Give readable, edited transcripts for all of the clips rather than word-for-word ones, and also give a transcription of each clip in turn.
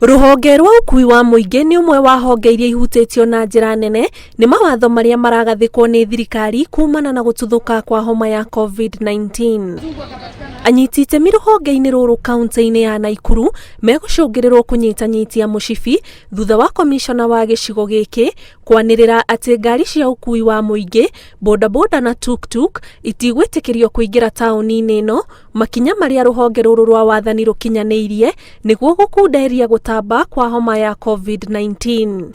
Rũhonge rwa ũkui wa mũingĩ nĩ ũmwe wa honge iria ihutĩtio na njĩra nene nĩ mawatho marĩa maragathĩkwo nĩ thirikari kumana na gũtuthũka kwa homa ya COVID-19. Anyiti itemi rũhonge-inĩ rũrũ kaunti-inĩ ya Naikuru megũcũngĩrĩrwo kũnyitanyitia mũcibi thutha wa komishona wa gĩcigo gĩkĩ kwanĩrĩra atĩ ngari cia ũkui wa mũingĩ, bodaboda na tuktuk itigwĩtĩkĩrio kũingĩra taũni-inĩ ĩno, makinya marĩa rũhonge rũrũ rwa wathani rũkinyanĩirie nĩguo gũkunderia gũtamba kwa homa ya COVID-19.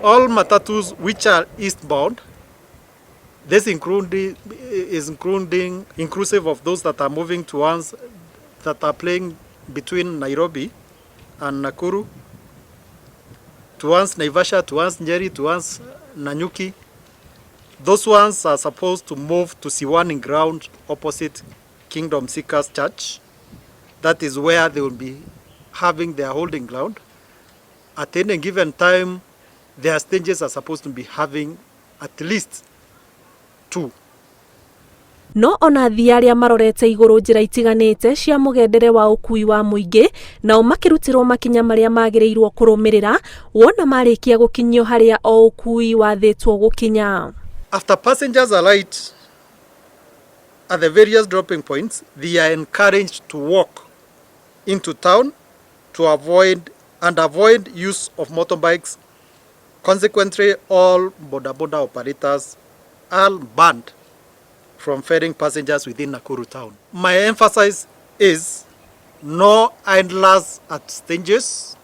All matatus which are eastbound, this including, is including inclusive of those that are moving to ones that are playing between Nairobi and Nakuru, towards Naivasha, towards Nyeri, towards Nanyuki. Those ones are supposed to move to Siwani ground opposite Kingdom Seekers Church. That is where they will be having their holding ground. At any given time, their stages are supposed to be having at least two. No ona athii arĩa marorete igũrũ njĩra itiganĩte cia mũgendere wa ũkui wa mũingĩ nao makĩrutĩrwo makinya marĩa magĩrĩirwo kũrũmĩrĩra wona marĩkia gũkinyio harĩa o ũkui wathĩtwo gũkinya. After passengers alight at the various dropping points, they are encouraged to walk into town to avoid and avoid use of motorbikes. Consequently, all boda boda operators are banned from ferrying passengers within Nakuru town. My emphasis is no idlers at stages.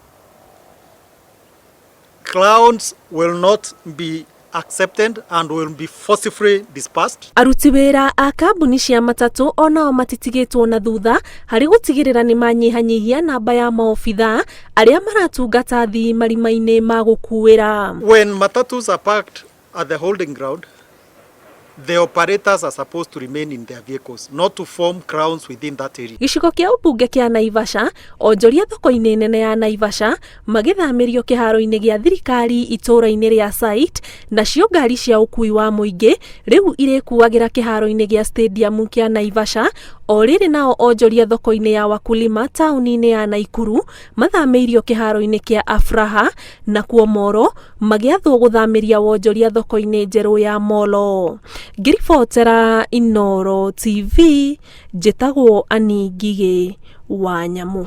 Crowds will not be accepted and will be forcibly dispersed. Aruti wĩra a kambuni cia matatũ onao matitigĩtwo na thutha harĩ gũtigĩrĩra nĩ manyihanyihia namba ya maobithaa arĩa maratungata athii marima-inĩ ma gũkuĩra. When matatus are parked at the holding ground, the operators are supposed to remain in their vehicles, not to form crowds within that area. Gĩcigo kĩa ũmbunge kĩa Naivasha, onjoria thoko-inĩ nene ya Naivasha magĩthamĩrio kĩharo-inĩ gĩa thirikari itũũra-inĩ rĩa Site, nacio ngari cia ũkui wa mũingĩ rĩu irĩkuagĩra kĩharo-inĩ gĩa stadium kĩa Naivasha. O rĩrĩ nao onjoria thoko-inĩ ya Wakulima taũni-inĩ ya Naikuru mathamĩirio kĩharo-inĩ kĩa Afraha, nakuo Moro magĩathwo gũthamĩria wonjoria thoko-inĩ njerũ ya Molo. Ngĩribotera Inooro TV, njĩtagwo Annie Ngigĩ wa Nyamũ.